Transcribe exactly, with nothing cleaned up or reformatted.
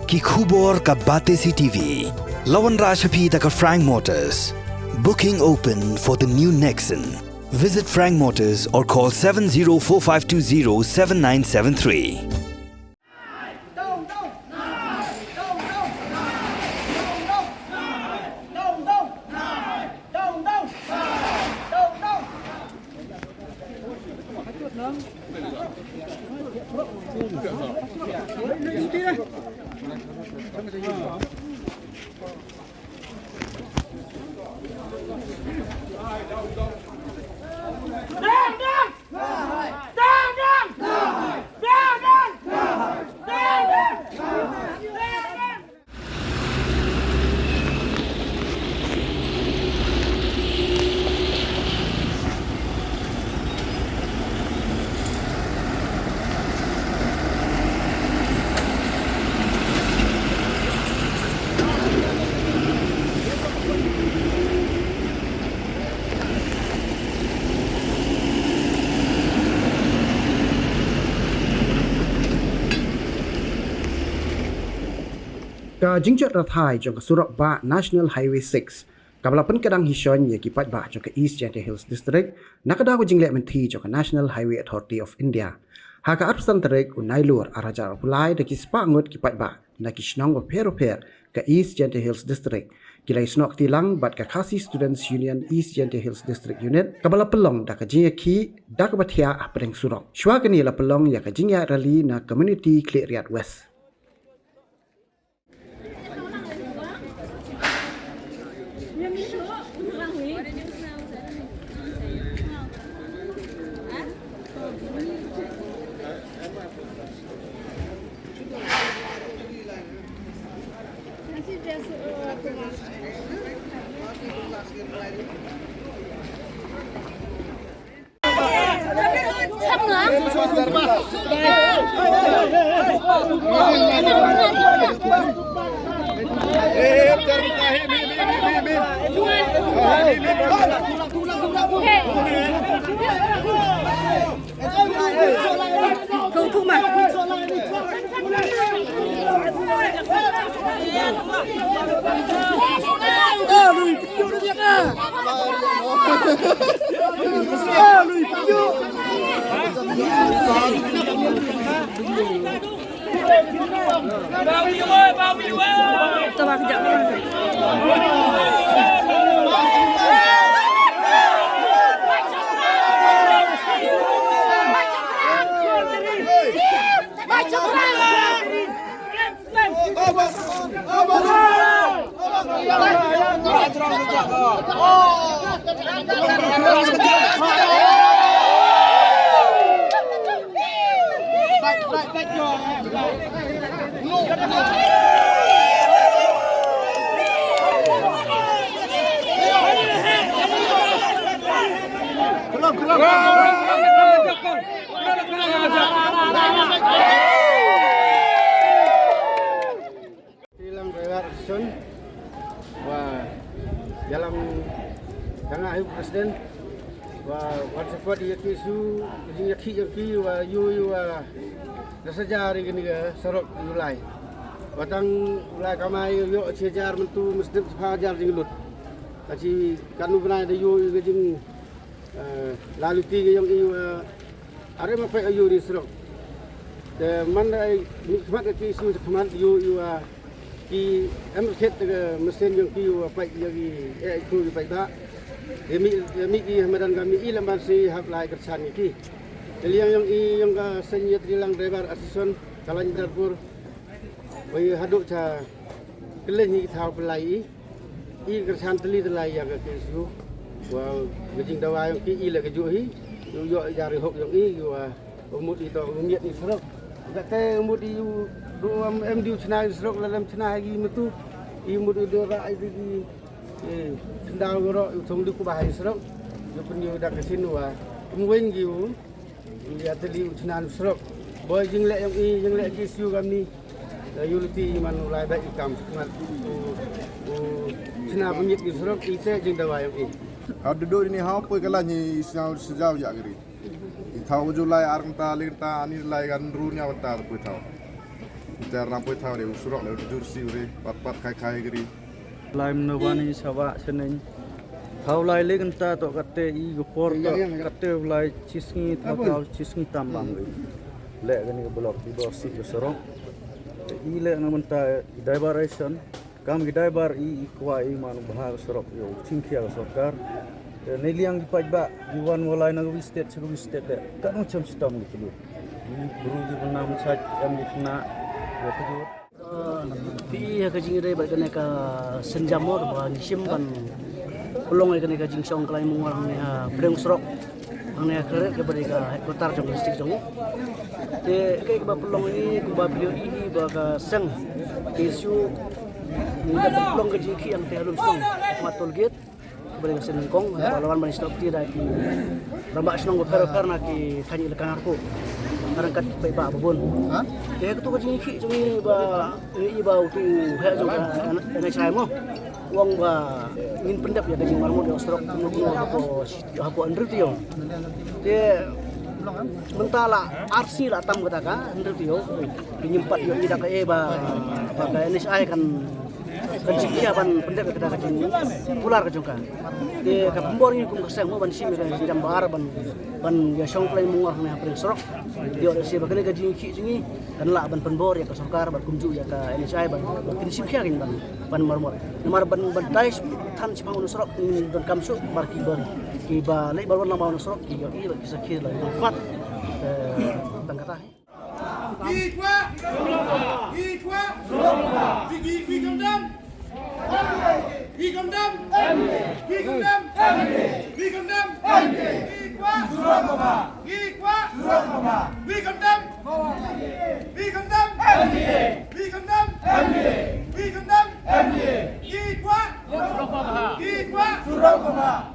Ki khubor ka Batesi T V. La wanrah sha phi da ka Frank Motors. Booking open for the new Nexon. Visit Frank Motors or call seven zero four five two zero seven nine seven three. Ka jingjot rathai jong ka surok bah National Highway six, kaba la pynkdang hi shon ïa ki paidbah jong ka East Jaintia Hills District, na ka daw ka jingleh mynthi jong ka National Highway Authority of India. Ha ka arphew san tarik u Nailur arhajar arphew lai da ki spah ngut ki paidbah na ki shnong bapher bapher ka East Jaintia Hills District ki la ïasnoh kti lang bad ka Khasi Students Union East Jaintia Hills District Unit, kaba la pynlong da ka jingïakhih da kaba thiah hapdeng surok. Shuwa kane la pynlong ïa ka jingïaid rally na community Khliehriat West. Trilang Driver Association, wa ïalam jong nga hi u president, wa wan support ïa ki issue, ïa ki ïa ki, wa ïoh, ïoh, wa da sa hajar ïa kane ka surok ïa u Lai. Wa tang u Lai kamai ïoh shi hajar, mynta mesti da phra hajar jinglut. Ka jingkano bnai da ïoh ïa ka jing Eh, la luti ka jong i wa are ma peit ïa u ri surok. Te man da i mih khmat ka ki issue sa khmat ïa u, ïa u wa ki em khet ka masin jong ki wa peit ïa ki, eh, i khu ki peit ba. Ïa mih, ïa mih ki madan ka mih i lamban si hap lai kyrchan ïa ki. Te liang jong i jong ka seng ïa Trilang Driver Association Kalañ Darpur. Wei haduh cha kylliñ hi ki thaw pynlai i. I kyrchan tylli tylli ïa ka K S U. Wa ka jingdawa jong ki i la ka juh hi. Ïoh ïoh i jari hok jong i, ïoh wa u mut i to u miet i surok. Kata u mut i u du am em diu chna i surok la lem chna i matu. I mut i du ra i di di. Eh, tyndaw ro i thong di ku ba i surok. Ïoh pynïoh da ka sin wa. Um weng gi u. Ïa tylli u chna u surok. Boi jingleh jong i, jingleh ki issue kam ni. Da ïoh luti i man u lai ba i kam sukmat u, u chna pynïap ki surok i te jingdawa jong i. Haduh dini haw poi ka lañ i sñiaw sñiaw ïa kari. I thaw u July ar kynta, le kynta, ani lai kan ru ñiaw kynta poi thaw. Jar na poi thaw re u surok le u jur si u re pat pat khai khai gri. Lai mno bani sawa seneng. Thaw lai le kenta to kate i gopor to kate u lai chisngi thaw thaw chisngi tam bang. Le kani ka blok di bor si ka surok. I le na menta diversion. Kam ki dai bar i i kwah i man bha ka surok ïa u chingkhia ka sorkar. Te nei liang ki paidbah ki wan walai na ka wi state sha ka wi state de. Ka nong cham chitom ki pulu. Ki bru ki bnam sait em ki khna ïa ka jur. Phi ïa ka jingïadei bad kane ka sienjam mo ba ngi shim ban pynlong ïa kane ka jingshong klaiñ mungwar hangne ha pdeng surok. Hangne ha Khliehriat kaba dei ka headquarter jong ka district jong ngi. Te kaei kaba pynlong ïa ngi kumba phi ïohi hi ba ka seng K S U ngi da pynlong ka jingkhih hangtei ha Lum Shnong, ha khmat toll gate. Kaba dei ka seng nyngkong ba la wan ban ïasnoh kti da ki rangbah shnong bapher bapher na ki thaiñ ïalehkai ngarpuh. Ka ryngkat ki paidbah ba bun. Te kato ka jingkhih jong ngi ba ngi i ba uto u heh jong ka N H I mo. U ong ba ngin pyndep ïa ka jingmarmot ïa u surok kumno kumno hapoh hapoh hynriew taïew. Te mynta la ar sngi la tam kata ka hynriew taïew. Ki ngim pat ïohi da kaei ba ba ka N H I kan kan jingkhia ban pyndep ïa kata ka jingkular ka jong ka. Te ka pynbor ngi kum ka seng mo ban shim ïa ka jingdam ba ar ban ban ïa shong klaiñ mungwar hangne ha pdeng surok. Te ïoh lehse ba kane ka jingkhih jong ngi kan lah ban pynbor ïa ka sorkar bad kumjuh ïa ka N H I ban ban kin shim khia kin ban ban marmot. Namar ban ban dai than shaphang une u surok ngin donkam shuh namar kiba kiba leit ban wan lang ba une u surok ki ïohi bad ki sakhi la ki kwah. Te tang kata hi. Ngi kwah. Ngi kwah. We, we, we condemn. We condemn. We condemn. We condemn. Ngi kwah. Ngi kwah. We condemn. We condemn. We condemn. We condemn. Ngi kwah. Ngi kwah.